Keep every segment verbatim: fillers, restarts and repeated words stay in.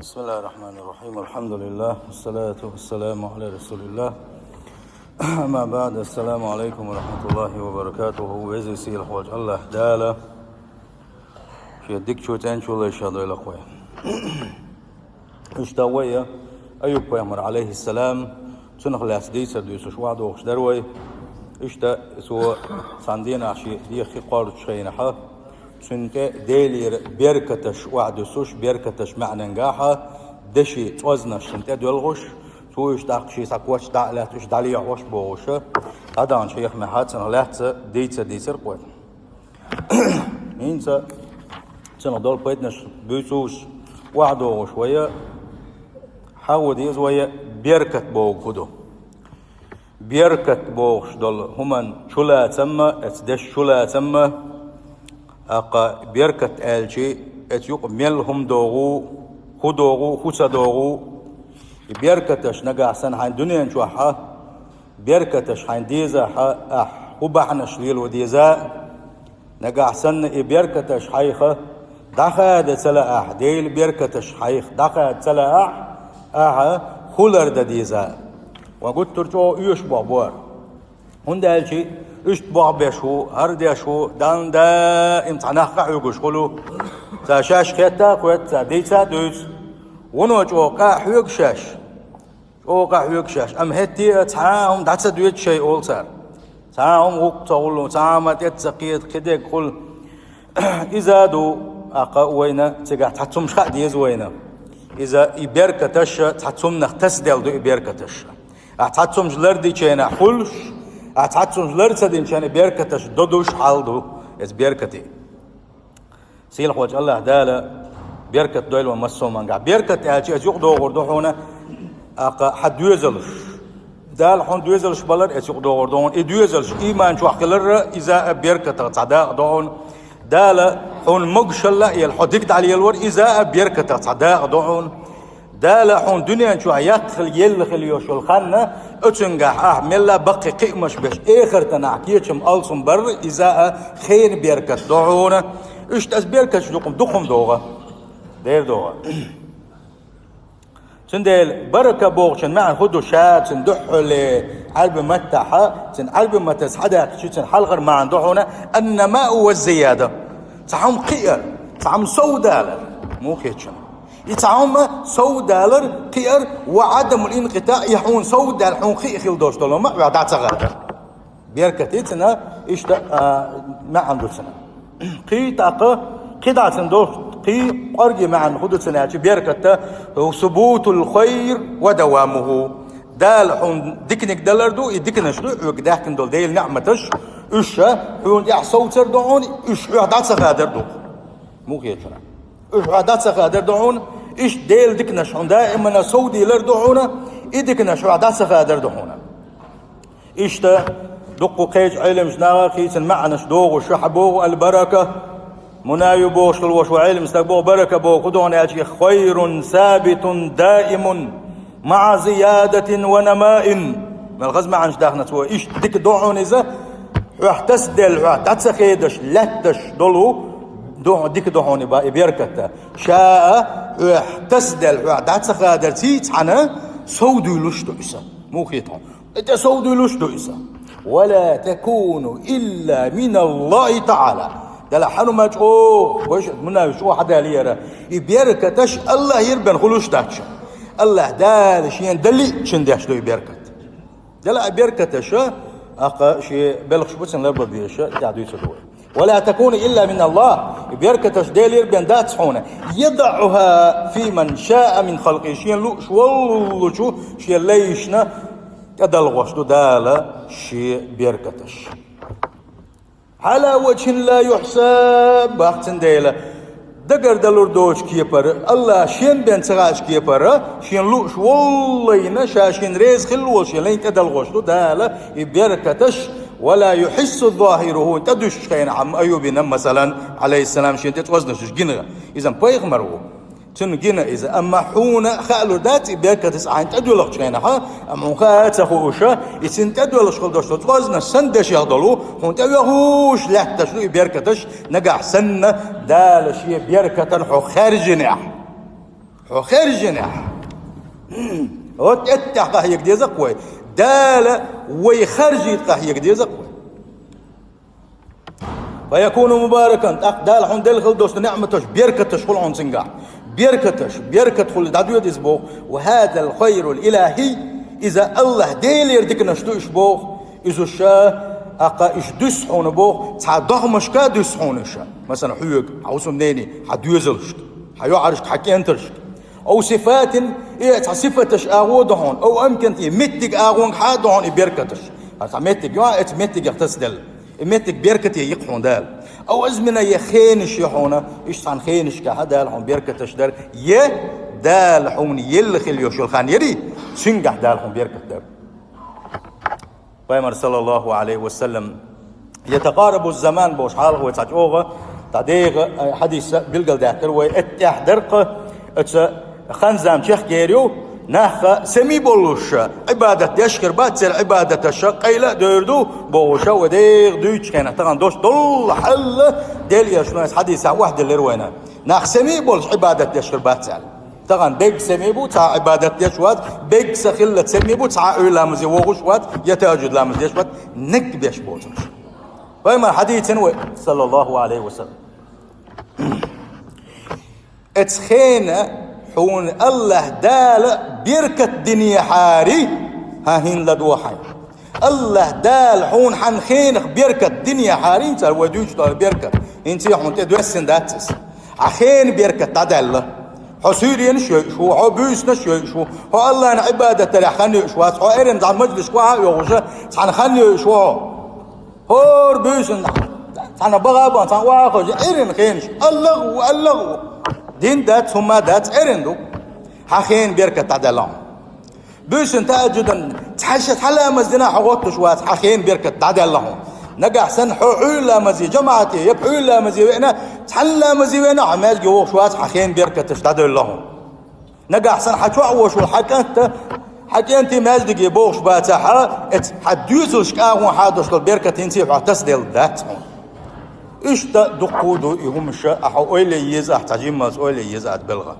بسم الله الرحمن الرحيم. الحمد لله، والصلاة والسلام على رسول الله. أما بعد، السلام عليكم ورحمة الله وبركاته. Веза-сийлахь волчу АллахӀ Дала шен дикачу, цӀенчу лайшах дойла-кх вай. Иштта вай Айюб-пайхамар, Ӏалайхиссалам, цунах лаьцна дийцар дуьйцуш охьадогӀуш дара вай. Иштта цо цхьана дийнахь шен дегӀ хи кхордучу хенахь, цуьнан тӀе Делера беркаташ охьадуьсуш, беркаташ маьӀнангахь деши, цӀознаш цуьнан тӀе доьлхуш, цо уьш тӀаккха шен цхьа коч дӀа а лаьцна, уьш дӀалехьош а бохуш, дӀадаханчу хьехамехь цунах лаьцна дийцар дийцар-кх вай. ХӀинца цунах долу пайданаш буьйцуш, охьадогӀуш вай, хьан ву деза вай беркат бохург хӀун ду? Беркат бохуш долу хӀуманан чулацам а, оцу дешан чулацам а, тӀаккха беркат аьлча, оцу юкъа мел хӀума догӀу, хӀун догӀу, хӀун ца догӀу. И беркаташ нагахь санна хьайн дуьнен чохь а, беркаташ хьайн дезахь а, ахь хӀун бахьанаш лело деза а. Нагахь санна и беркаташ хьайх дӀахада ца лаахь, Делан беркаташ хьайх дӀахада ца лаахь, ахьа хӀун лардан деза а. Вайн гуттар а чӀогӀа оьшуш бохь бу хӀара. ХӀунда аьлча иштта бохь беш ву, хӀара деш ву, Далла даим цхьа нах къахьоьгуш хуьлу. Цара шаьш хетта а хоьтту, цара дийца а дуьйцу. Вуно чӀогӀа къа а хьоьгу шаьш. ЧӀогӀа къахьоьгу шаьш, амма хӀетте а цхьа а хӀума дӀа ца доьду шайн, олу цара. Цхьа а хӀума гӀуллакх ца хуьлу, цхьа а хӀума тӀе ца кхета, кхидерг хуьлу. Иза а ду, тӀаккха вайна цигахь цхьацца хӀумнаш хаа деза вайна. Иза и беркаташ цхьацца хӀуманах тасаделла ду и беркаташ. Ахь цхьацца хӀумнаш лардича хенахь хуьлуш, ахь цхьацца хӀумнаш лар ца динча хенахь и беркаташ додуш хьал ду, иза беркате. Сийлахь волчу АллахӀ Дала беркат дойла вайн массо а хӀумангахь. Беркат аьлча, иза юкъадогӀур ду хьуна, тӀаккха хьан доьзалш. Дала хьуна доьзалш балар, иза юкъадогӀур ду хьуна. И доьзалш ийман чохь хилар а, иза а беркатах цхьа дакъа ду хьуна. Дала хьуна могушалла а елла, хьо дика дӀалелор, иза а беркатах цхьа дакъа ду хьуна. Дала хьуна дуьнен чохь яккхал елла хила йолуш йолу хан, оцуьнгахь ахь мелла а баккхий кхиамаш беш, эхартан ахь кечам алсам бар, иза а хенан беркат ду хьуна. Иштта аса беркаташ дукха, дукха хӀума догӀу. Дера догӀу. Цундела барака бохучун маьӀна хӀун ду ша, цуьнан дуьххьале Ӏаьрби маттахь, цуьнан Ӏаьрби маттаца хьадаьккхича, цуьнан хьалхара маьӀна ду хьуна: «Ан-намаъу ва-з-зияда». Цхьа хӀума кхиар, цхьа хӀума сов далар. Муха хеташ ду? И цхьа хӀума сов далар, кхиар, «ва Ӏадамул-инкъитаъ», и хьуна сов даьлла, хьуна кхиа хила долуш долу хӀума а дӀа ца гӀадар. Беркат ду цуьнан, иштта, а, маьӀна ду цуьнан. Кхин тӀаккха, кхидӀа цуьнан долуш, кхин кӀорге маьӀна хӀун ду цуьнан аьлча, беркат ду: «Субутул хайр ва давамуху». Дала хьуна диканиг далар ду, и диканаш ду, хьоьга даьккхина долу Делан ниъматаш, уьш а хьуна тӀехь совцар ду хьуна, уьш хьоьгахь дӀа ца хадар ду. Муха хеташ ду? Уьш хьоьгахь дӀа ца хадар ду хьуна, иштта Делан диканаш хьуна даимана совдийлар ду хьуна, и диканаш хьоьгахь дӀа ца хадар ду хьуна. Иштта, дуккха кхечу Ӏеламчу наха кхийцина маьӀнаш догӀуш хьабогӀу аль-барака. Мунави бохуш хила волуш ву Ӏеламстаг боху, барака боху хӀун ду хьуна аьлча, «хайрун сабитун даимун маӀа зиядатин ва намаин». Мел хаза маьӀнаш даьхна цо. Иштта дика ду хьуна иза, хьоьгахь тасаделла, хьоьгахь дӀа ца хедаш, лаьтташ долу, ду, дика ду хьуна и ба-, и беркат. Ша а хьоьгахь тасаделла, хьоьгахь дӀа ца хадарций цхьаьна, совдуьйлуш ду иза. Муха хета хьуна? И тӀе совдуьйлуш ду иза. «Ва ла такуну илла миналлахи таӀала». Дала хьанумачо, вайша мунави чӀогӀа хьадалийра. И беркаташ АллахӀера бен хуьлуш дац. АллахӀ Дала шена далличун деш ду и беркат. Дала а беркаташ, аккха шен белхаш бу цуьнан ларбан безаш, тӀаьхьа дуьйцур ду вай. «Ва ла такуну илла миналлах». И беркаташ Делера бен дац хьуна. «ЯдаӀуха фи ман шаа мин халкъи». Шена лууш воллучу шен лайшна тӀедалгӀош ду Дала шен беркаташ. «Ӏала ваджхин ла юхьсаб», боху цундела. Дагардалур доцу кепара, АллахӀ шена бен ца хаьаш кепара, шена лууш воллайна, ша шена реза хилла волу шен лайна тӀедалгӀош ду Дала и беркаташ, «ва ла юхьиссу захируху», тӀедуьссучу хенахь Айюбина, масалан, Ӏалайхиссалам, шена тӀе цӀознаш гина. Иза пайхамар ву. Цуьнан гина иза. Амма хьуна хаалур дац и беркаташ хьайна тӀедоьлхучу хенахь, амма хьуна хаа а ца хууш, и цуьнан тӀедоьлхуш хила долуш долу цӀознаш санна дешех долу, хьуна тӀе вехуш лаьтташ ду и беркаташ, нагахь санна Дала шен беркатана хьо хаьржинехь. Хьо хаьржинехь, вот эттехь къахьега деза-кх вай. Дала вай харжийта къахьега деза-кх вай. «فيكون مباركا», тӀаккха Дала хьуна делла хила долчу неӀматаш, беркаташ хуьлу хьуна цуьнгахь. Беркаташ, беркат хуьлу, дӀадоьду иза боху. «وهذا الخير الإلهي», иза АллахӀ Делера диканаш ду уьш боху. Иза уьш, тӀаккха уьш дуьсу хьуна боху, цхьа догӀмашка а дуьсу хьуна уьш. Масала, хьоьга, хьан хӀусамнене, хьан доьзалшка, хьан йоӀаршка, хьан кӀентаршка. «أو صفات», и цхьа сифаташ агӀо ду хьуна, «أو أمكنة», меттиг агӀонга хьа а ду хьуна и беркаташ. ХӀара цхьа меттиг ю, оцу меттигех тасаделла. И меттиг беркате йи-кх хьуна Дала. «أو أزمنة», я хенаш ю хьуна, иштта цхьана хенашкахь Дала хьуна беркаташ дара, я Дала хьуна елла хила йолуш йолу хан яра, цуьнгахь Дала хьуна беркат дара. Пайхамар, саллаллаху Ӏалайхи ва саллам, «يتقارب الزمان» бохуш хьалха вай цхьа чӀогӀа, цхьа дегӀан, э, хьадиса билгалдаьккхира вай, эттехь дара-кх оцу хан-зама чехкер ю, нах сема болуш, Ӏибадат деш хир бац, церан Ӏибадаташ къайла а девр ду бохуш, вай дегӀан дуьйцучу хенахь тахана дош долу хьалла Делан Элчано оцу хьадисехь охьадиллира вайна. Нах сема болуш Ӏибадат деш хир бац аьлла. Тахана бегга сема бу, цхьа а Ӏибадат деш вац, бегга са хилла сема бу, цхьа а Ӏуьйра ламазе вогӀуш вац, я тахажжуд ламаз деш вац, нигат беш боцурш. Пайхамар хьадийцина вай, саллаллаху Ӏалайхи ва саллам. Эцу хенан хьуна АллахӀ Дала беркат динехьара, хьан хӀинца ладогӀа хьайн. АллахӀ Дала хьуна хьан хенах беркат динехьара, цара вай дуьйцуш долу беркат, хӀинца хьуна тӀе доьссина дац иза. Хьан хенан беркат дӀадаьлла. Хьо суьйренаш йойуш ву, хьо буьйсанаш йойуш ву, хьо АллахӀна Ӏибадат дарехь хан йойуш вац, хьо эрна цхьана мажлишка охьа а йогӀуш, цхьана хан йойуш ву хьо. ХӀора буьйсанна цхьана баха а бан, цхьана охьа а хевшина, эрна хенаш, АллахӀ ву, АллахӀ ву. Дин дац, хӀумма дац, эрна ду. Хьан хенан беркат дӀадаьлла хьуна. Буьйсанна тахажжудан цхьа ша цхьа ламаз дина хьо гӀоттуш вац, хьан хенан беркат дӀадаьлла хьуна. Нагахь санна хьо Ӏуьйра ламазе жамаӀате, я пхьуьйра ламазе веана, цхьана ламазе веана, хьо маьждиге вогӀуш вац, хьан хенан беркаташ дӀадоьлла хьуна. Нагахь санна хьан чохь а вош волу хьан кӀант а, хьан кӀентий маьждиге богӀуш бацахь а, эцу хьан доьзалшка агӀо хьадош долу беркат хӀинца хьох тасаделла дац хьуна. Иштта дуккха а ду и хӀумаш, ахьа ойла е еза ахь, цхьа жиммалц ойла е еза ахь белхан.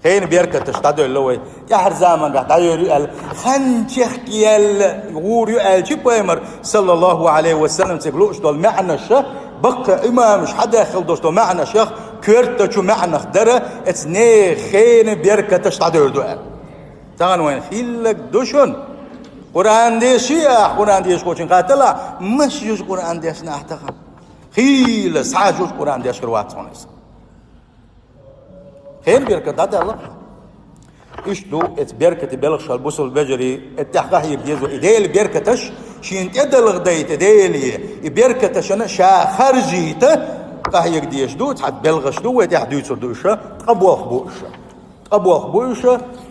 Хенан беркаташ дӀадоьлла вай, тӀаьхьара заманахь дӀайойр ю аьлла, хан чехка яьлла гӀур ю аьлча, пайхамар, саллаллаху Ӏалайхи ва саллам, цига лууш долу маьӀнаша, баккхий имамаш хьадаьхна долуш долу маьӀнашех коьртачу маьӀнах дара, эцу нехан хенан беркаташ дӀадоьлла ду аьлла. Тахана вайна хилларг ду шуна. Къуръан деший ахь, Къуръан дешахочун кхаталахь, маша южу Къуръан дешна ахь тахана. Хийла, схьа а южу Къуръан деш хир вац хьуна иза. Хенан беркат дӀадаьлла. Иштта ду, эцу беркате белхаш хила бусалба вежарий, эттехь къахьега деза, и Делан беркаташ шена тӀедалгӀа дайта Деле, и беркаташна ша харжийта къахьега дезаш ду, цхьа белхаш ду, вай тӀехь дуьйцур ду уьш, ткъа болх бу уьш. Ткъа болх бу уьш,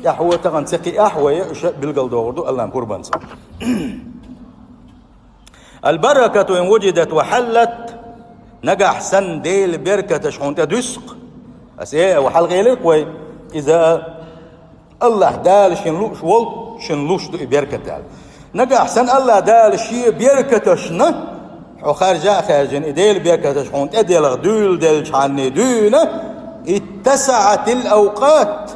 тӀаьхьо тахана ца кхиахь вай, уьш билгалдохур ду АллахӀан пурбанца. «البركة إن وجدت وحلت», нагахь санна Делан беркаташ хьуна тӀе дуьсу-кх. Аса э, ва хьалха элира-кх вай, иза АллахӀ Дала шена лууш волчунна луш ду и беркат аьлла. Нагахь санна АллахӀ Дала шен беркаташна хьо харжа а хаьржина, и Делан беркаташ хьуна тӀеделха дуьйладелчхьанний дуьйна, «اتسعت الأوقات».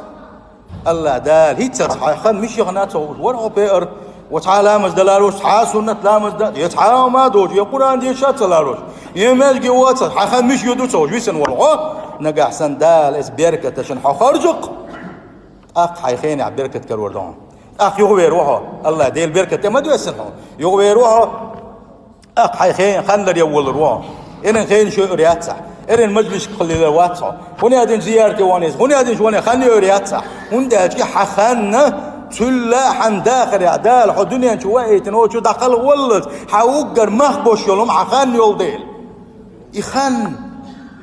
АллахӀ Дала хӀинццалц хьан хан мича яхана а ца хууш вара хьо, пхи ара, ва цхьа а ламаз дан ларош, цхьа а суннат ламаз дан, я цхьа а хӀума а доцуш, я Къуръан деша а ца ларош, я маьждиге ваха а ца, хьан хан мича йоду ца хууш висина волу хьо, нагахь санна Дала эцу беркаташна хьо харжа-кх, тӀаккха хьайн хенехь беркат карор ду хьуна. ТӀаккха юхавер ву хьо, АллахӀ Делан беркат тӀе ма доьссина хьуна, юхавер ву хьо. ТӀаккха хьайн хен-, хан ларъян волур ву хьо. Эрна хенаш йойур яц ахь. Эрна мажлисашка хила лелар вац хьо. ХӀунда аьлча зиярате вахана иза, хӀунда аьлча вахана хан йойур яц ахь. ХӀунда аьлча хьан хан цуьнан а хьан дахарехь Дала хьо дуьнен чу ваийтина, оцу чу дӀакхалхаваллалц, хьан уггар мах бош йолу хӀума хьан хан йолу дела. И хан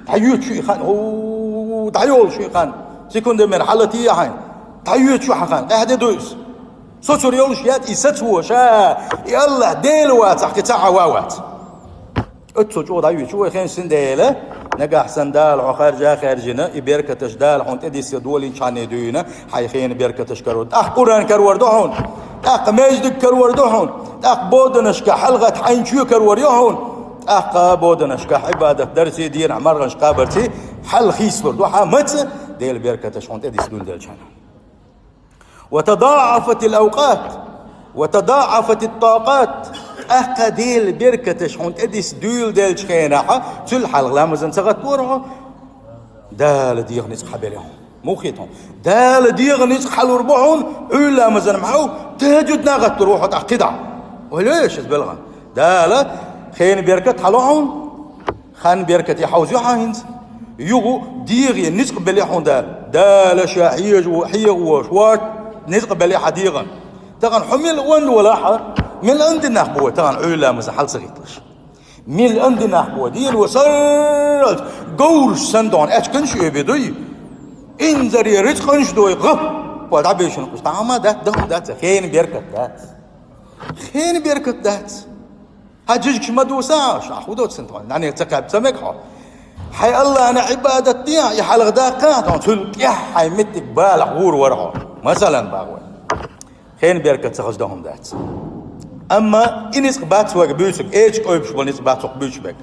дӀайоьду шу, и хан, у, дӀайолу шу и хан. Секундомер хьалатийа хьайна. ДӀайоьду шу хьан хан, къаьхьа де ду иза. Соцур йолуш яц и сацо ша, и АллахӀ Дела вацахь, кхин цхьа а ван вац. Оццул чӀогӀа дӀайоьду шу вай хенаш син дела, нагахь санна Дала хьо харжа а хаьржина, и беркаташ Дала хьуна тӀедисса долийначхьанний дуьйна, хьайн хенан беркаташ карор ду. ТӀаккха Къуръан карор ду хьуна, тӀаккха маьждиг карор ду хьуна, тӀаккха боданашка хьалагӀатта хьайн чоь карор ю хьуна, тӀаккха боданашка Ӏибадат дарций, дийнахь марханаш кхабарций хьал хийцалур ду хьан маца, Дела беркаташ хьуна тӀе дисса дуйла делча хьана. وتضاعفت الأوقات وتضاعفت الطاقات. ТӀаккха Дела беркаташ хьуна тӀе дисса дуйла делча хенахьа, цул хьалха ламазан ца гӀаттора хьо. Дала дегӀа ницкъ хьабелла хьуна. Мухитон. Дала дегӀа ницкъ хьалур бу хьуна, Ӏуйра ламазан мхьав, тахӀажжуд нагӀаттур ву хьо тӀаккха кхидӀа. Ойла йой шуьца белгӀан. Дала хенан беркат хьалу хьуна. Хан беркате хьовза ю хьан хӀинца. Юха дегӀа ницкъ белла хьуна Дала. Дала ша хьежа, хьегӀа вош, варт ницкъ белла хьан дегӀан. Тахан хьо мила онда валахьа, мила онда нах бу вай тахан Ӏуйра ламаза хьал ца гӀитталаш. Мила онда нах бу вай. Дийна ва сарралц говраш сан дон, аьчканаш оьбе дуй. Инзаре рицкъанаш дой, гӀап, ва дӀабешан кхуш. Тама дац, дахам дац, хенан беркат дац. Хенан беркат дац. Хьан жижигаш ма дувца, ша хӀу доцу сан тхьона, нанех ца кхаьб ца мега хьо. Хьай Аллана Ӏибадат де, и хьалха даккха, тхьона цул тӀехьа хьай меттиг балахь гӀур вара хьо. Масалан, багӀ вай. Хенан беркат ца хаза дохам дац. Амма и ницкъ бац вайга буьйцург, эчиг ойбуш болу ницкъ бац хӀокху буьйцуш бег.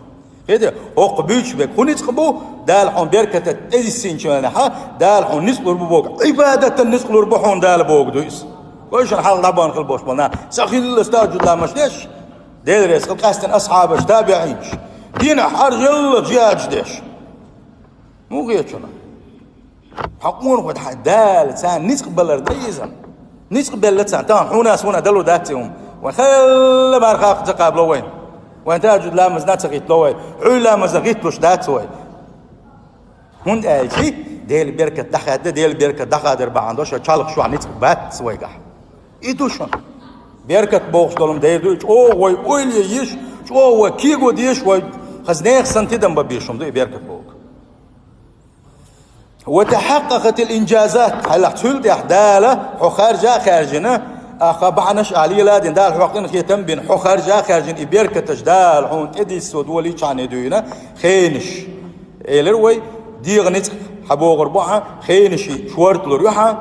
Хеде, хӀокху буьйцуш бег. ХӀун ницкъ бу? Дала хьуна берката тӀедиссинчу хьенахьа, Дала хьуна ницкъ лур бу боху, Ӏибадатан ницкъ лур бу хьуна Дала боху ду иза. Вайшан хьалха дӀабахана хила болуш болу нах, ца хилла стажу ламаш деш, Дела реза хила къаьстина асхьабаш, табиӀинаш, динахь хьаржелла жиадаш деш. Муха хеташ хьуна? Хьан къонахой хьан Дала царна ницкъ балар дай иза? Ницкъ белла царна, тахана хьуна ас вуна дало дац и хӀума. Вайн хелла марха ца кхабло вайн. Вайн тахӀажжуд ламазна ца гӀиттало вай. Ӏуьйра ламазна гӀитталуш дац вай. ХӀунда аьлча Делан беркат дӀахаьдда, Делан беркат дӀахадар бахьана долуш, чалх шуьха ницкъ бац вайгахь. И ду шуна. Беркат бохуш долу хӀума дер ду, и чӀогӀа вай ойла е йиш, чӀогӀа вай кего деш, вай хаза нехан санна тидам бан беш хӀума ду и беркат боху. وتحققت الإنجازات. Хьалха цул тӀаьхьа Дала хьо харжа а хаьржина, ахха бахьанаш а леладина, Дала хьох къинхетам бина, хьо харжа а хаьржина, и беркаташ Дала хьуна тӀедиссо долийчхьана дуьйна хенаш. Элира вай, дегӀа ницкъ хьан богӀур бу хьан, хенаш шорталур ю хьан,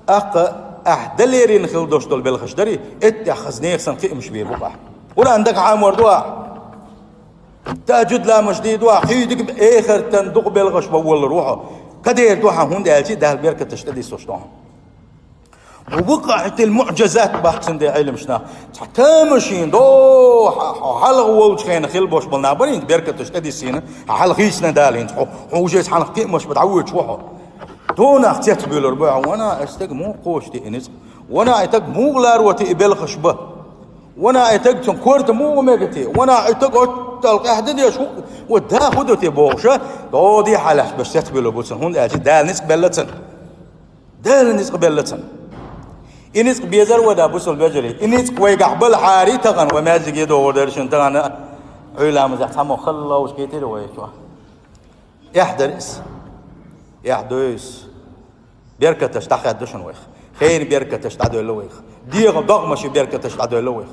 ахха ахь далерина хила долуш долу белхаш дарий, эттехь хаза нехан санна кхиамаш бийр бу ахь. Къуръан дага хьамор ду ахь. ТахӀажжуд ламаш дийр ду ахь, кхийдиг эхартан дукха белхаш бан воллур ву хьо. Кадер ду хьан, хӀунда аьлча Дала беркаташ тӀедиссош ду хьан. ووقعت المعجزات бахчан де Ӏилмаш нах. Цхьа тамашийна до, хьо хьалха волчу хенахь хила болуш болу набарийн беркаташ тӀедиссийна, хьан хьалха хийцина Дала хӀинца хьо. Хьо уже хьалха кхиамаш бан дӀавоьдуш ву хьо. Донах цецбуьйлур бу хьан, вана, ас стаг муха кхочу те и ницкъ. Вана, и стаг муха ларо те и белхаш бан. Вана, и стаг цунна корта муха мега те. Вана, и стаг оттал къаьхьа деш хӀу, вот да хӀу до те бохуша, доде хьалаьцбеш цецбуьйлур бу цунна, хӀунда аьлча Дала ницкъ белла цунна. Дала ницкъ белла цунна. И ницкъ безар вада бусул вежарий. И ницкъ вайгахь балхьари тахана, вай маьждиге догӀур дара шуна тахана, Ӏуьйра ламазехь цхьаммо халла ловза кхийтира вай чохь. Эхь дара иза. Эхь ду иза. Беркаташ дӀахаьдда шуна вайх. Хенан беркаташ дӀадоьлла вайх. ДегӀа догӀмаши беркаташ дӀадоьлла вайх.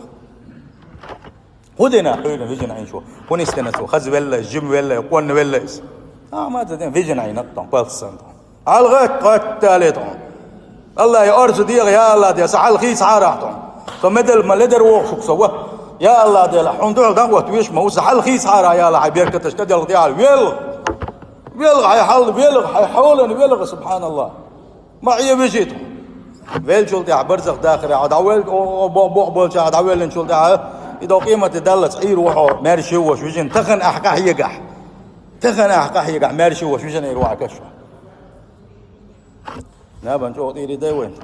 ХӀун дина Ӏуьйранна вижина Ӏийна шу? ХӀун йистина цо? Хаза велла иза, жима велла иза, къонна велла иза? Амма за дина вижина Ӏийна тхьо, палс санна тхьо. ХьалгӀатта, гӀатта але тхьо. Аллахье орца дегӀа, я Аллах Дела, сан хьалхийца хьарахь тхьо. Со медал ма ледар воху шух со ва. Я Аллах Дела, хьуна дуьхьал дӀахӀотта веш ма ву, сан хьалхийца хьарахь, я Аллах, хьайн беркаташ тӀеделха дехьа велха. Велха хьайн хьал, велха хьайн хьолан, велха, субханаллах. Ма Ӏе вижийта. Веллачул тӀаьхьа барзах дахарехь, дӀавелла, о, о, бо-, бо-, болчахь дӀавеллинчул тӀаьхьа, и до къематде даллалц Ӏийр ву хьо, маьрша йовш вижина, тахана ахь къахьегахь. Тахана ахь къахьегахь, маьрша йовш вижина Ӏийр ву хьо каш. Набан чӀогӀа тӀийри дай вайн.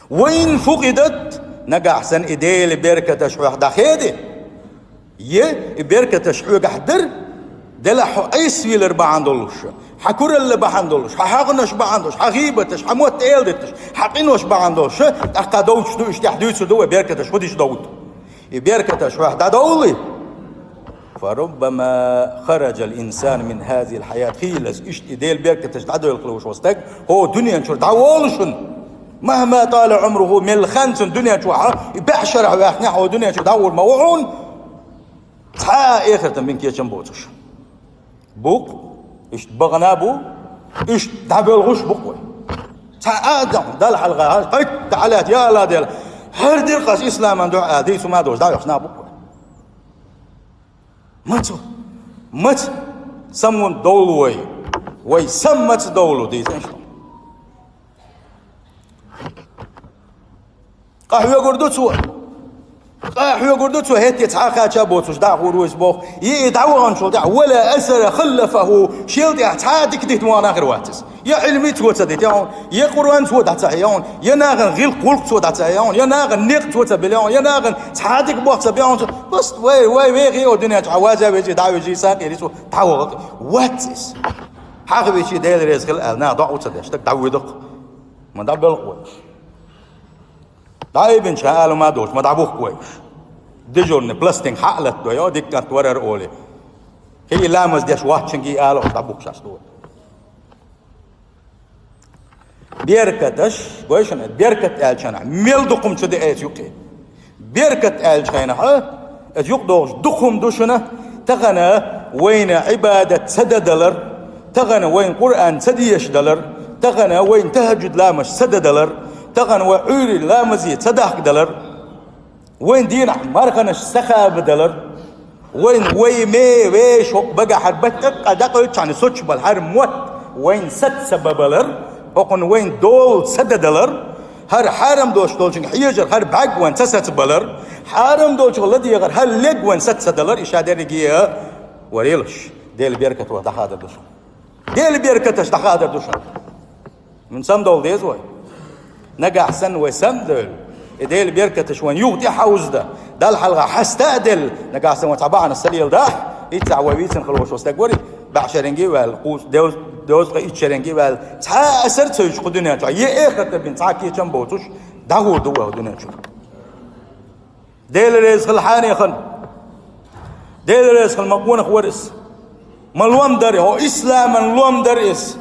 وإن فقدت, нагахь санна и Делан беркаташ хьох дӀахеди, е и беркаташ хьоьгахь дара, делахь хьо Ӏесвийлар бахьана долуш, хьан куралла бахьана долуш, хьан хьагӀнаш бахьана долуш, хьан гӀийбаташ, хьан мотт эладитташ, хьан къинош бахьана долуш, тӀаккха довтуш ду, иштта дуьйцур ду вай беркаташ хӀун дича довту. И беркаташ хьох дӀадовли, فربما خرج الإنسان من هذه الحياة. Хийлаза, иштта и Делан беркаташ дӀадоьлхуш волу стаг хӀокху дуьнен чуьра дӀаволуш ву. مهما طال عمره, мел хан цуьнан дуьнен чохь, и баьӀ шарахь ваьхнехь, хӀокху дуьнен чуьра дӀавур ма ву хьуна. Цхьа а эхартан бен кечам боцуш. Бу-кх, иштта бахана бу, иштта дӀабоьлхуш бу-кх вай. Цхьа а адам, Далла хьалха, кхайкха Ӏалаьтта, я Аллах Дела, хӀара дира-кх ас исламан дуьхьа а, дийцу ма долуш, дӀавехаш нах бу-кх вай. Маца? Маца? Самван довла вай. Вай саммаца довлу дийцина шу. Къахьоьгур ду цо. Къахьоьгур ду цо, хӀетте цхьа а кхача боцуш дӀа а хӀур вуйса боху. И, и дӀаваханчул тӀаьхьа, «ولا أثر خلفه», шел тӀаьхьа цхьа а дика дита вахана хир вац иза. Я Ӏилми цо ца дита, я хьуна, я Къуръан цо дӀа ца хьа, я хьуна, я нахана гӀиллакх-гӀуллакх цо дӀа ца хьа, я хьуна, я нахана некъ цо ца била, я хьуна, я нахана цхьа а дика бохь ца била, я хьуна, цо, просто вай, вай вехий о дуьнен чу хьан ваза везий, дӀа везий, сакъийри цо, дӀавахана. Вац иза. Хьаха вичи Дела реза хила аьлла, наха доӀа а ца деш, стаг дӀавуьдакх. Ма дӀабелкъ вай. ДӀаайбинчу хан ала ма доцуш, ма дӀабухку вай уьш. Дежурный пластинка хьа а латадо, йо, дика кӀант вара хӀара олий. Кхин и ламаз деш воцчуьнга и ала, дӀабухкуш ду вай. Беркаташ, гой шуна, беркат аьллачу хенахь, мел дукха хӀума чу деа иза юкъе. Беркат аьллачу хенахь, иза юкъа догӀуш дукха хӀума ду шуна, тахана вайна Ӏибадат ца дан далар, тахана вайна Къуръан ца дешаш далар, тахана вайна тахӀаджуд ламазаш ца дан далар, тахана вай Ӏуьйрий ламазе ца дахка далар, вайн дийнахь марханаш ца хаба далар, вайн вай ме веш хӀокху багахь хӀара баттакъ а дӀакъевлчхьана соцуш бала хӀара мотт вайн саца ца бан балар, хӀокхунна вайн дола ца дан далар, хӀара хьарам долуш долчуьнга хьежар хӀара бӀаьрг вайн ца саца балар, хьарам долчух ладегӀар хӀара лег вайн саца ца далар, и ша дерриге а варелаш, Делан беркат вай дӀахадар ду шуна. Делан беркаташ дӀахадар ду шуна. Мин сам долу деза вай. Нагахь санна вай сам а девлла, и Делан беркаташ вайн юха тӀе хьовзадан, Далла хьалха хьаста а делла, нагахь санна вай цхьа бахьана ца леладахь, иццахь вай вийцина хила волуш волу стаг вара, бӀе шеринге а ваьлла, кхузткъе девзткъе итт шеринге а ваьлла, цхьа а асар ца юьтуш кху дуьнен чохь, е эхарта бина цхьа а кечам боцуш, дӀагӀур ду вай хӀокху дуьнен чуьра. Дела реза хила хьанехана. Дела реза хила ма къонах вара иза. Ма лом дара, хӀо исламан лом дара иза.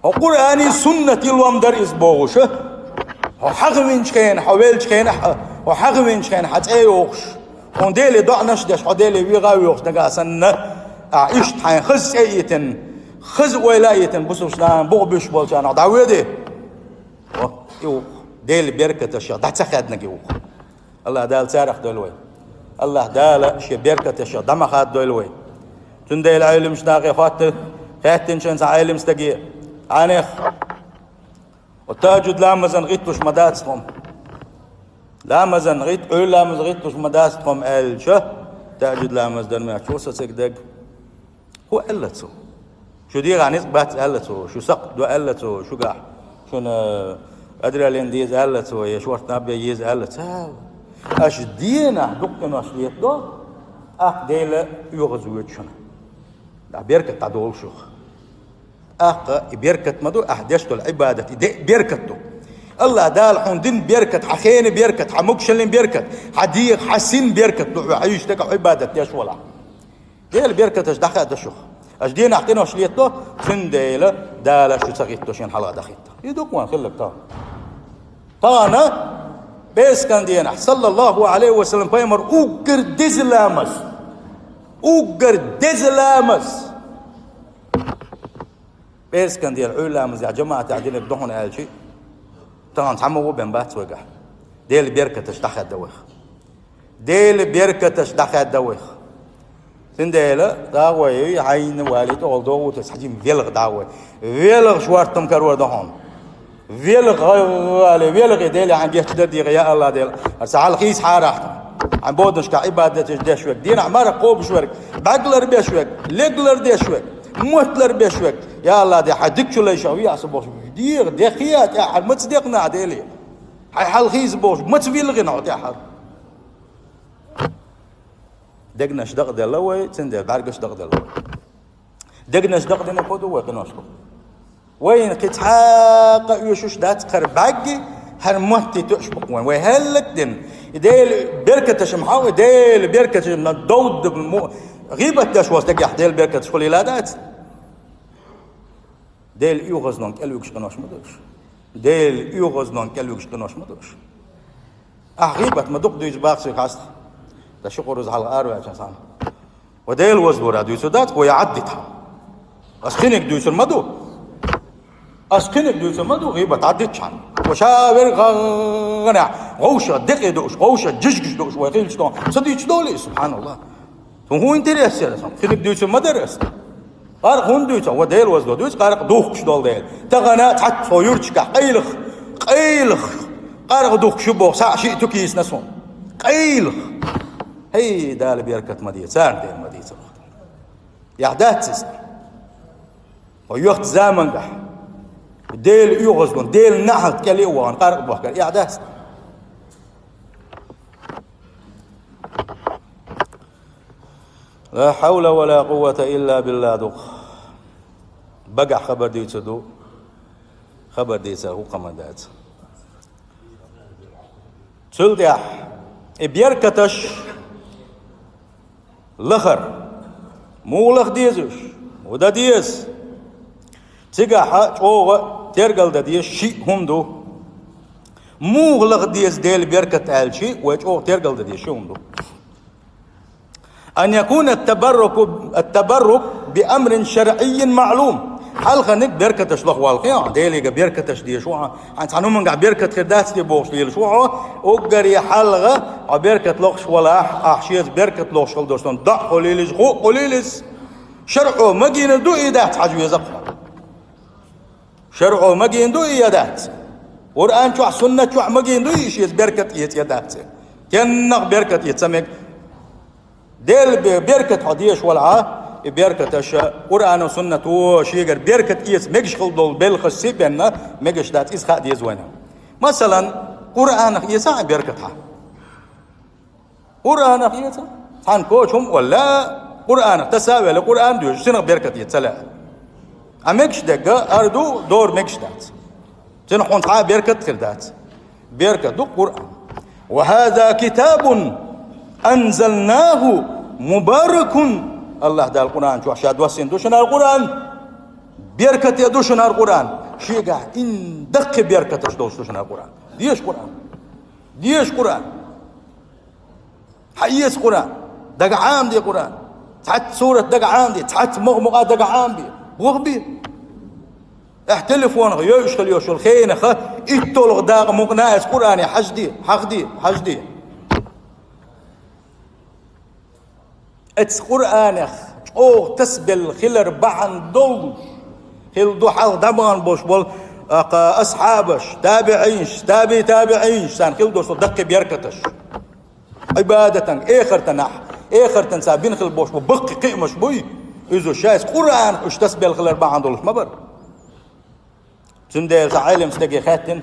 Хьо Къуръани суннати лом дара иза бохуш, хьо хьахавинчу хенахь, хьо веллачу хенахь а, хьо хьахавинчу хенахь хьан цӀе йохуш, хьуна Деле доӀанаш а деш, хьо Деле вегӀа а воьхуш нагахь санна, ахь иштта хьайн хаза цӀе а йитина, хаза ойла а йитина, бусалбачу нахана буха буьсуш болчарна дӀавоьду. Хьо и ву-кх, Делан беркаташах дӀа ца хаьднарг и ву-кх. АллахӀ Дала царах дойла вай. АллахӀ Дала шен беркаташах дӀа ма хаддойла вай. Цундела Ӏеламчу нахе хатта хаьттинчу цхьа Ӏелам стаге: «Хьанех, тахӀаджуд ламазан гӀиттуш ма дац тхо-м. Ламазан гӀитт, Ӏуьйра ламаз гӀиттуш ма дац тхо-м», — аьлча, тахӀаджуд ламаз дан моьтту цо, со цига дерг. ХӀун аьлла цо? Шу дегӀан ницкъ бац аьлла цо, шу сакхт до аьлла цо, шуьгахь шуна адреналин деза аьлла цо, я шортта наб ян еза аьлла цо. Аша денахь дукха къинош летадо, тӀаккха Дела оьгӀаз воьду шуна. ДӀа беркат дӀадолу шух. ТӀаккха и беркат ма ду, ахь деш долу Ӏибадат, и де а беркат ду. АллахӀ Дала хьуна дина беркат, хьан хенан беркат, хьан могушаллин беркат, хьан дегӀан, хьан синан беркат ду, хьо хьан йиш дерг Ӏибадат деш валахь. Делан беркаташ дӀахаьдда шух. Аша денахь къинош летадо, цундела Дала шу ца гӀитто шена хьалха дӀахӀитта. И дукха ван хилларг тахана. Тахана, пӀераскан денахь, саллаллаху Ӏалайхи ва саллам, пайхамар уггар деза ламаз. Уггар деза ламаз. ПӀераскан дела Ӏуьйра ламазехь жамаӀатехь динарг ду хьуна аьлчи, тахана цхьаммо а бен бац вайгахь. Делан беркаташ дӀахаьдда вайх. Делан беркаташ дӀахаьдда вайх. Цундела, дагӀой, хьайна валий, тӀехула догӀу таса хьаьжим велха дагӀой. Велха шортта-м карор ду хьуна. Велха гӀале, велха и Дела хьан гечдар дийгӀа, я АллахӀ Дела. Аса хьалхийса хьарахь. Хьан боданашка Ӏибадаташ деш верг, дийнахь марха кхобуш верг, бӀаьрг лар беш верг, лег лар деш верг, мотт лар беш верг. Я АллахӀ Дела, хьан дикачу лайшах вехьа со бохуш, дегӀа, дехьа тӀаьхьара, маца декъна Деле. Хьайн хьалхийса бохуш, маца вилгӀина хьо тӀаьхьара. Дегнаш дакъаделла вай, цундела бӀаьргаш дакъаделла вай. Дегнаш дакъадинарг хӀун ду вай къинош ду? Вайна кхин цхьа а къа оьшуш дац, хӀара бӀаьрги, хӀара мотти тоьаш бу-кх вайна. Вай хӀаллакдина. И Делан беркаташ-м хьан ву, и Делан беркаташ-м довдда му-, гӀийбат деш волу стагехь Делан беркаташ хуьлийла дац? Делан оьгӀазнонга кӀел вуьгуш къинош ма ду уьш. Делан оьгӀазнонга кӀел вуьгуш къинош ма ду уьш. Ахь гӀийбат ма дукха дуьйцу бах соьга хьаста. Сан ши кхузткъа хьалха араваьлча санна. Ва Дела вазвара дуьйцур дац, ва я Ӏаддита. Ас кхиниг дуьйцур ма ду. Ас кхиниг дуьйцур ма ду, гӀийбат Ӏаддитчхьана. Ва ша верг гӀа-, гӀанехь, гӀовша декъе дууш, гӀовша жижигаш дууш вай хилча тхуна. Ца дуьйцу долий, субханаллах. Тхуна хӀун интерес яра сан? Кхиниг дуьйцур ма дара ас. Къаркъа хӀунда дуьйцу? Ва Дела вазло дуьйцу, къаркъа духкуш долу дела. Тахана цхьацца хьо юрташкахь къайлаха, къайлаха къаркъа духкуш ю боху, схьа шиъ туька йийцина суна. Къайлаха. ХӀей, Дала беркат ма де, царна дела ма дийцар. Яхь дац иза? Хьо йохцу замангахь Делан оьгӀазло, Делан неӀалт кӀел а вахана, къаркъа бохкар, яхь дац? Ла хьавла ва ла къуввата илла билла ду. Багахь хабар дуьйцур ду, хабар дийцар хӀу кхаман дац. Цул тӀаьхьа и беркаташ лахар. Муха лаха деза уьш? ХӀун дан деза? Цигахь чӀогӀа тергал дан деза шиъ хӀума ду. Муха лаха деза Делан беркат аьлча, вай чӀогӀа тергал дан деза шиъ хӀума ду. Ан якуна ат-табарруку, ат-табаррук би амрин шаръиййин маълум. Хьалханиг беркаташ лаха валла хьо, Делига беркаташ дезаш ву хьо, хьан цхьана хӀумангахь беркат хир дац те бохуш лелаш ву хьо, уггаре хьалха хьо беркат лохуш валахь, ахь шеца беркат лохуш хила долуш долу доӀа хьо лелийча, хӀуъа хьо лелийча, шарӀо магийна ду и дац хьажа веза хьо. ШарӀо магийна ду и я дац? Къуръан чохь, суннат чохь магийна ду и шеца беркат эца я дац? Кеннах беркат эца ца мега. Дела бе-, беркат хьо дезаш валахь, и беркаташ Къуръано, суннато шегара беркат эца мегаш хила долу белхаш сибенна мегаш дац, иза хаа деза вайна. Масалан, Къуръанах эца хьан беркат хьан? Къуръанах эца. Цхьана коча хӀума олла, Къуръанах таса а велла, Къуръан доьжуш, цунах беркат эца ца лаьа. Ткъа мегаш дерг ара ду, дора мегаш дац. Цунах хьуна цхьа а беркат хир дац. Беркат ду Къуръан. Ва хаза китабун анзалнаху мубаракун. АллахӀ Дала Къуръан чохь ша доссийна ду шуна хӀара Къуръан. Беркате ду шуна хӀара Къуръан. Шегахь ин даккхий беркаташ долуш ду шуна хӀара Къуръан. Деза Къуръан. Деза Къуръан. Хьаэца Къуръан. Дага Ӏамаде Къуръан. Цхьацца сурат дага Ӏамаде, цхьацца мукъа-мукъа дага Ӏамабе. Бохабе. Ахь телефонах йойуш хила йолуш йолу хенах иттолгӀа дакъа мукъана а эца Къуръане хьажаде, хьахаде, хьажаде. Эца Къуръанех чӀогӀа тасабелла хилар бахьана долуш хила ду хьалха дӀабахана болуш болу, а, кха, асхьабаш, табиӀинаш, таби-табиӀинаш, царна хила долуш долу даккхий беркаташ. Ӏибадатан, эхартанахь, эхартан цара бина хила болуш бу баккхий кхиамаш буй, иза шайца Къуръанах уьш тасабелла хилар бахьана долуш ма бара. Цундела цхьа Ӏелам стаге хаьттина,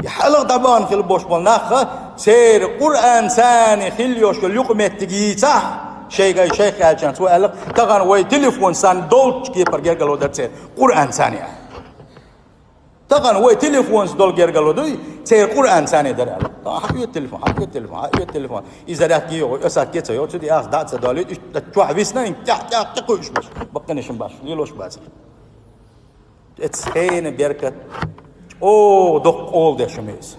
и хьалха дӀабахана хила болуш болу нахха, церан Къуръан царна хила йолуш йолу юкъаметтиг йийцахь, шайга шайх аьлча, цо аьлла, тахана вай телефон санна долчу кепара гергарло дара церан Къуръан царна аьлла. Тахана вай телефонца долу гергарло дуй, церан Къуръан царна дара аьлла. Хьан оьту телефон, хьан оьту телефон, хьан оьту телефон. И зарядка йогӀу, и сатке ца йогӀу, цу тӀе аса дӀа а ца долуьйту, иштта чохь висна, и тӀаьхь-тӀаьхь кхуьуш бац. Баккхинашан бац, лелош бац. Эцу хенан беркат чӀогӀа доккха къола деш хӀума иза.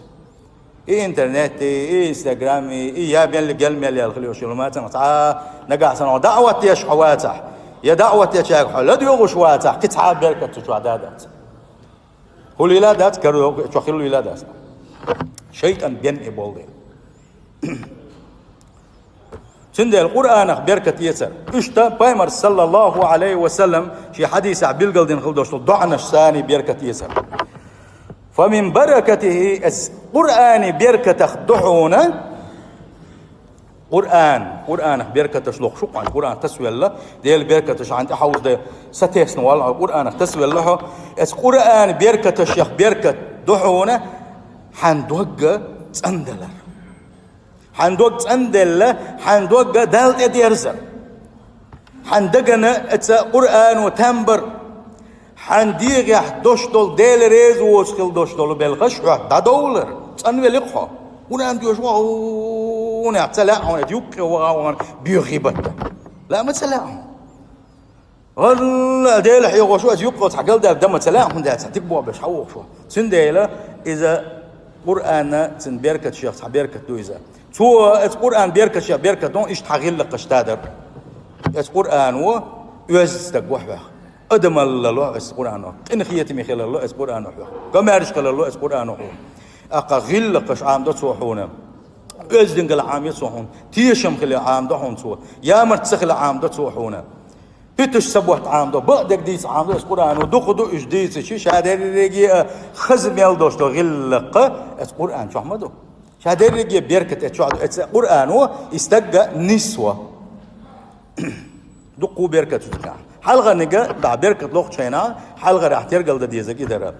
И интернет, и Инстаграм, и я мел гел мел ял хила йолуш йолу мацам, цхьа нагахь санна даӀват деш хьо вацахь, я даӀват дечаьрга хьо ладоьгӀуш вацахь, кхин цхьа а беркат цу чохь да дац. ХӀулийла дац, каро чохь хилийла дац. ШайтӀан бен и болу дела. Цундела Къуръанах беркат эцар. Иштта Пайхамар, саллаллаху Ӏалайхи ва саллам, шен хьадисехь билгалдина хила долуш долу доӀанаш санна беркат эцар. Фа мин баракатихи, эс Къуръани беркатах ду хьуна, Къуръан, Къуръанах беркаташ лохуш ву хьуна, Къуръан тасавелла, Делан беркаташ хьан тӀе хьовзаде сатесна валла хьо, Къуръанах тасавелла хьо, эс Къуръан беркаташех беркат ду хьуна, хьан догга цӀандалар. Хьан дог цӀанделла, хьан догга Далла тӀедерзар. Хьан дагана эца Къуръано там бар. Хьан дегӀехь дош долу Дела реза воцу хила дош долу белхаш хьох дӀадовлар. ЦӀанвелла хьо. Къуръан доьшу хьо, хьунех ца лаьа хьуна, юккъе ваха вахана боьха гӀийбат дан. Лаьа ма ца лаьа хьуна. ВаллахӀи, Дела хьехош ву, аса юккъе цхьа галдаьлла дан ма ца лаьа хьуна, дац, цхьа дика боху беш хьан вохуш ву. Цундела иза Къуръанна цуьнан беркаташех цхьа беркат ду иза. Цо аса Къуръан беркаташех беркат ду, иштта хьан гӀиллакхаш тадар. Аса Къуръано оьзда стаг во хьох. Адамалла ло аса Къуръано. Къинхетаме хилар ло аса Къуръано хьох. Комаьрша хилар ло аса Къуръано хьох. Аккха гӀиллакхаш Ӏамадо цо хьуна. Оьздангалла Ӏамайо цо хьуна. Тешам хила Ӏамадо хьуна цо. Ямарт ца хила Ӏамадо цо хьуна. Питаш ца бутт Ӏамадо, бакъдерг дийца Ӏамадо, эс Къуръано дукха ду, уж дийцачи, ша дерриге а хаза мел дош до гӀиллакха, эс Къуръан чохь ма ду. Ша дерриге беркат эс чохь ду, эс Къуръано и стагга нисво. Дукха беркат цу тӀехь. Хьалхарниг а, да, беркат лохучу хенахь, хьалхарехь тергал дан дезаг и дара.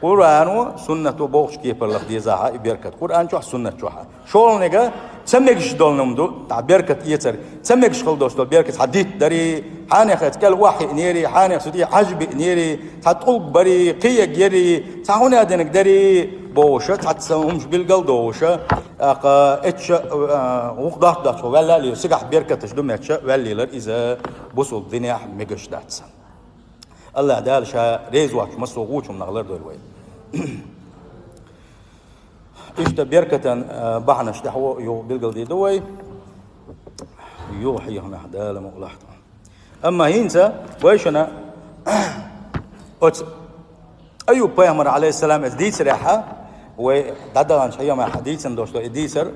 Къуръано, суннато бохучу кепарлах дезахьа и беркат. Къуръан чохь, суннат чохь. ШолгӀаниг а, ца мегаш долу хӀума ду, да, беркат эцар. Ца мегаш хала дош долу беркат, хьан дитт дарий, хьанех эца кӀел охьахиънерий, хьанех цу тӀе хьажа биънерий, цхьа тӀулг барий, кхиег ярий, цхьа хӀуна диниг дарий, бохуша, цхьацца хӀумаш билгал дохуша, тӀаккха эцча, а, вукху дохк-дохчо ваьлла а лийла, цигахь беркаташ ду меттача ваьллийлар иза бусулба динехь мегаш дац. Аллах Дала ша реза воцчу массо а гӀучунах лардойла вай. Иштта беркатан, а, бахьанаш тӀехь юха билгалдийр ду вай. Юха хьехамехь Дала мукъалахь. Амма хӀинца вайшина оцу Аюб-пайхамар, алейхиссалам, эца дийцарехьа, вай дӀадаханчу хьехамехь дийцина дош ду и дийцар,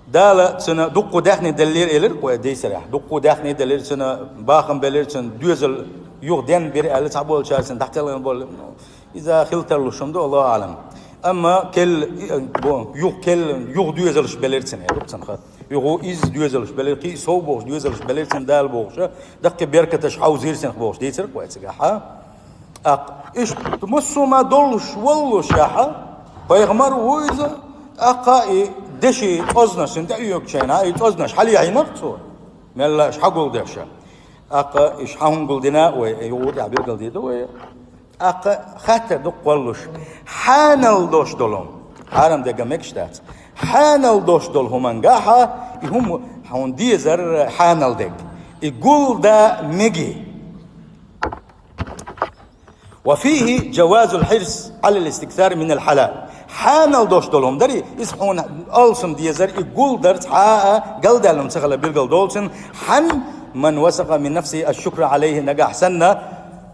Дала цуьнан дуккха даьхни деллера элира, вай дийцарехь. Дуккха даьхни деллера цуьнан, бахам белира цуьнан, доьзал юха денна бира аьлла, цхьаболчара цуьнан дӀакхелхина болу. Ну, иза хила тарлуш хӀума ду, Аллаху аӀлам. Амма кел-, бо-, юха кел-, юха доьзалш белира цуьнан, ду цуьнан ха. Юха иза доьзалш белира, кхин а сов бохуш доьзалш белира цуьнан Дала бохуша, даккхий беркаташ хьовзийра цуьнах бохуш дийцира вай цигахь, хьа? ТӀаккха иштта массо а ма доллуш воллушехьа, пайхамар ву иза, тӀаккха и деши цӀознаш шина тӀе оьгучайна, и цӀознаш хьалехьийна-кх цо, мелла аша хьагулдеша. ТӀаккха иша хьан хӀума гулдина а вай, и юха тӀехь билгалдийр ду вай. ТӀаккха хаттар ду-кх кхоллуш: хьанал дош долу хӀума, хьарам дерг мегаш дац, хьанал дош долу хӀумангахьа и хӀума хьуна дезар хьанал дерг, и гулдан мегий. وفيه جواز الحرص على الاستكثار من الحلال. Хьанал дош долу хӀума дарий, иза хьуна алсам дезар, и гулдар цхьа а галдаьлла хӀума ца хила билгал долу цуьнан, хьан, من وثق من نفسه الشكر عليه, нагахь санна,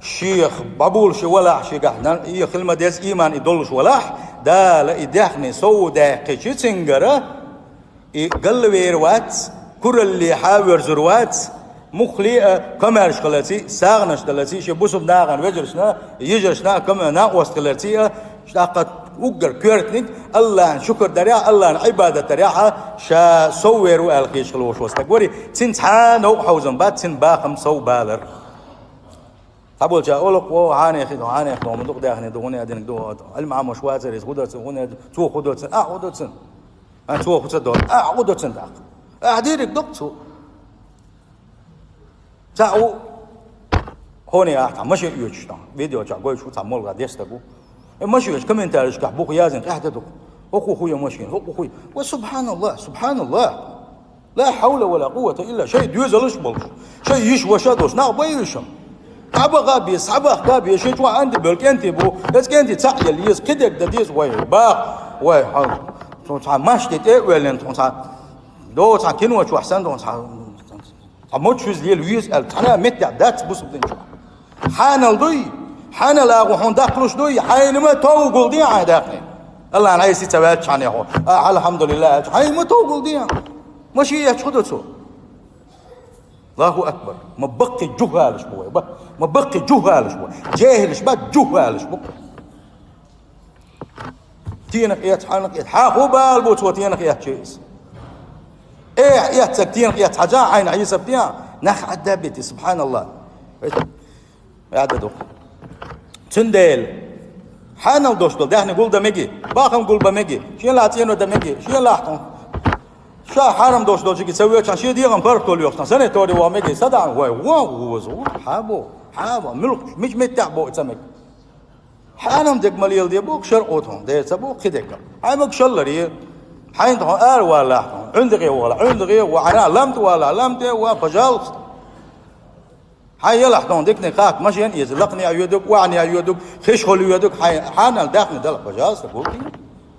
шех бабула ши валахь шигахь, нан, и хила ма деза ийман и долуш валахь, Дала и даьхни сов даьккхичи цуьнгара, и галвер вац, кураллехьа воьрзур вац, муххале а комаьрша хиларций, сагӀанаш даларций, шен бусулба нахана вежаршна, йижаршна а кама-, накъост хиларций а, тӀаккха уггар коьртаниг Аллахьан шукар дарехь, Аллахьан Ӏибадат дарехьа, ша сов вер ву аьлла кхеташ хила волуш волу стаг варий, цуьнан цхьа а новкъа хьовзам бац, цуьнан бахам сов балар. Цхьаболча олу-кх, о, хьанех, хьанех догӀма ду-кх, даьхни ду, хӀуна аьлла диниг ду, Ӏилма Ӏамош вацара иза, хӀун до цуьнан, хӀуна аьлла, цо хӀун до цуьнан, ахь хӀун до цуьнан? А, цо хӀун ца до? Ахь хӀун до цуьнан тӀаккха? Ахь дийриг ду-кх цо. Цхьаъ ву, хӀуна ахь цхьа машен оьцуш ду, видео чохь гойтуш ву цхьа молха деш стаг ву. Э, машен оьцуш комментарийшкахь буха яздина къаьхьа ду-кх. ХӀокхо хуьй машен, хӀокхо хуьй. Ва субханаллах, субханаллах. Ла хьавла ва ла къуввата илла, шайн доьзалш а болуш, шайн йиша ваша а долуш, нах бай уьш-м. Цхьабаха беза, цхьабахка беза, шен чохь анди бевлла кӀентий бу, эцу кӀентий цхьаъ елла еза, кхидерг дан деза, вай, баха, вай, хьан, цхьа маште тӀе а воьллина, цхьа, до цхьа кино чохь санна, цхьа, цхьа мочу хӀуьза лела веза аьлла, цхьана а меттехь дац бусулба дин чохь. Хьанал дуй? Хьанал агӀо хьуна даккхалуш дуй? Хьайна ма тов гулде хьайн даьхни. Аллахьан Ӏеси ца ваьлча хьан яхо. А, алхьамдулиллах, аьлча, хьайна ма тов гулде. Машен эцча хӀун до цо? Аллаху акбар. Ма баккхий жухӀалаш бу вай, ба. Ма баккхий жухӀалаш бу. Жехилаш ба, жухӀалаш бу. Тенах эц, хьанах эц. Хьан хӀун бала бу цо тенах эцчи иза? Э, эццаг тенах эц хьажа, хьайна хьесап де, нах Ӏадда а бити, субханаллах. Ӏадда ду-кх. Цундела, хьанал дош долу даьхни гулдан меги, бахам гулбан меги, шен лахь цӀено дан меги, шен лахь тхьун. Ша хьарам дош долчуьнга ца воьдучхьана, шен дегӀан паргӀатолла йохчхьана, санаторий ван меги, садаӀан вай, вон вузу, хьан бо, хьан бо, муьлххачу, мича меттехь бо и ца меги. Хьанал дерг ма леладе боху шарӀо тхуна, дера ца боху кхидерг. Хьайн мага шалларе, хьайна тхуна ара валахь тхуна, Ӏуьндагъе вала, Ӏуьндагъе вала, хьан ламта вала, ламте вала, пожалуйста. Хьайн ялахь тхуна диканиг хатта машен а эца, лакхане а йоьдуг, охьане а йоьдуг, хиш хуьлу йоьдуг, хьайн хьанал даьхни далахь, пожалуйста, гулдий.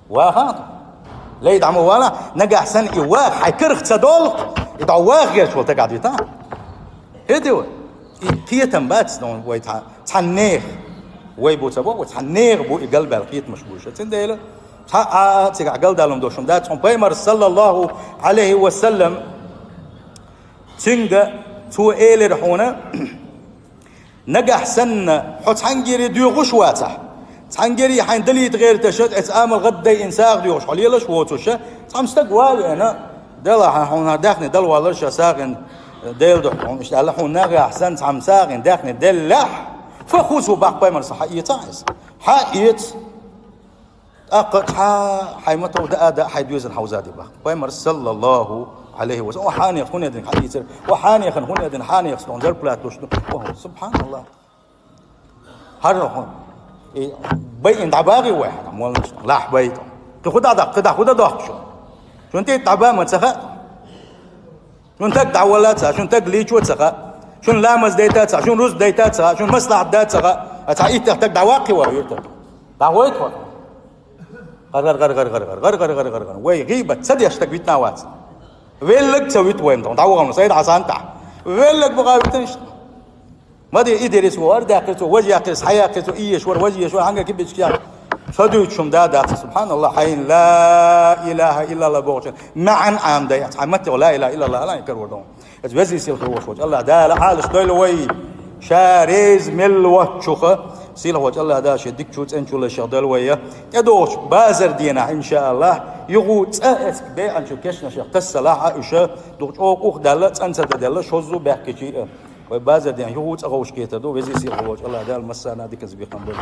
Ваха. Лей дӀа ма вала, нагахь санна и ваха хьайн карах ца долу, и дӀа ваха герчу волу тагахь дуьтахь. ХӀеди вай? И кхетам бац, ну, вай цхьа, цхьа нехан. Вай бу ца боху, цхьа нехан бу и галбаьлла кхетамаш бу ша. Цундела цхьа а, а, цигахь галдалун долуш хӀума дац. Хьуна пайхамар, саллаллаху Ӏалайхи ва саллам, цуьнга цо элира хьуна, Нагахь санна хьо цхьаьнгара доьхуш вацахь, цхьаьнгара хьайна далийта гӀерташ, эца амал гӀаддайна сагӀа доьхуш хьо лелаш воцуш, цхьамма стаг валийна, Дала хьа-, хьуна даьхни дала валар ша сагӀина Дела духьа хьуна, иштта аьлла, хьуна нагахь санна цхьамма сагӀина даьхни деллехь, фа хузу баккха пайхамара, хьаэца иза. Хьаэца. ТӀаккха цхьа хьай ма тов даа, даа хьай доьзал хьовзаде баккха. Пайхамара, саллаллаху Ӏалайхи ва саллам, о, хьанехс хӀун дина хьаийцар, о, хьанехана хӀун дина, хьанехс тхона зарплата луш ду. О, субханаллах. ХӀара хьуна. И байина дӀабагӀий вай хьана, моллаш, лахь байта. Кхы худа даккха, кхы дӀа худа доккхуш. Шун тӀе дӀаба ма ца хаьа. Шун таг дӀавалла ца, шун таг лийчо ца хаьа, шун ламаз дайта ца, шун рузба дайта ца, шун маслахьат да ца хаьа, а цхьа иттех таг дӀаваккхий вай юрта. ДӀагӀойт хьо. Гар, гар, гар, гар, гар, гар, гар, гар, гар, гар, гар. Вай гӀийбат ца деш таг витна вац. Веллаг ца вит вай, ма тхьа, дӀавахана, Сайд Хьасан тӀа. Веллаг бакъа витан ишта. Ма де, и дерис вар, даьккхира цо, важ яьккхира, хьа яьккхира цо, и еш вар, важ еш вар, хьанга кибички яхь. Ца дуьйцу шум да дац, субханаллах, хьайн ла илаха иллаллах бохучун маӀан Ӏамадай, цхьа матте ла илаха иллаллах, алан карор дон. Эц везий сийлахь волчу Аллах Дала Ӏалаш дойла вай, ша реза мел воцчуха, сийлахь волчу Аллах Дала шен дикачу цӀенчу лашах дойла вай, тӀедогӀучу базар дийнахь, иншааллах, юху цӀа эцк беанчу кешнашах тассалахь а уьша, дукха чӀогӀа ух даьлла, цӀанца дан даьлла, шоззу баьхкичи а. Вай базар ден юху цӀа гӀовш кхетар ду, везий сийлахь волчу Аллах Дала массарна а диканца бекхам бойла.